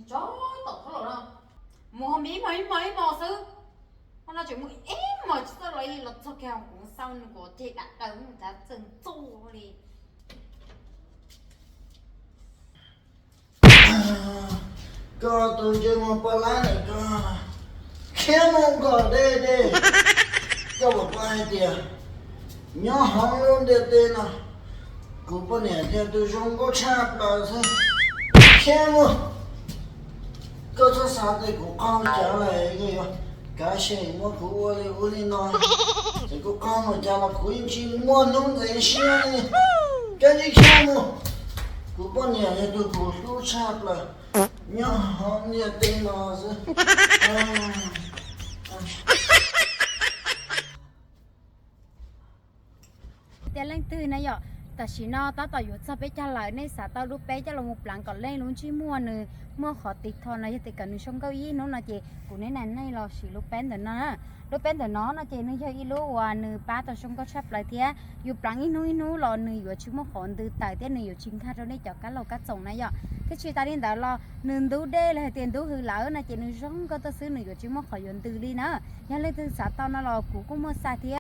Tso tom thab laus no, mus ho mus ib hmos ib hmos ib hmos xwb. Ho no tseem mus ib hmos tsis txawj los li, los txog kiag kuv xauj nws kuv ceg dam daws mus tav txawj ntxuj li. Koj tus ntsej muag poj lab ntawm koj, khiav mus kom deb deb. Koj puas paub hais tias nyob hauv lub ntiaj teb no, kuv poj niam yog tus zoo nkauj tshaj plaws xwb. Khiav mus, koj txhob xav tias kuv qaug cas lawm koj yuav kav xyeem muab kuv ua li ub li no. Txawm kuv qaug npaum cas los kuv yeej tsis muaj hnub ntxiv siab li. Koj cia li khiav mus, kuv poj niam yog tus kuv hlub tshaj plaws nyob hauv ntiaj teb no xwb. Tias leej twg na yom, tam sim no tab tom yuav txog peb caug lawm, nej xav tau lub peb coj los mus pleev kom leej lub ntsej muag nws muaj qhov tiv thom no, yog tias kom nws zoo nkauj ib hnub no ces kuv neb na nej los siv lub peb ntawm no. Lub peb ntawm no no ces nws yog ib lub uas nws pab tau zoo nkauj tshaj plaws thiab yus pleev ib hnub ib hnub los nws yuav tsis muaj qhov ntws tawm thiab nws yuav tsis nkag rau nej cov kab laug kab txoom na yom. Thiab tsis tas li ntawd los nws ntub dej los hais tias ntub hws lawm no ces nws zoo nkauj tuaj xwb, nws yuav tsis muaj qhov yuav ntws li na. Yog leej twg xav tau no los kuv kuj muaj xa thiab.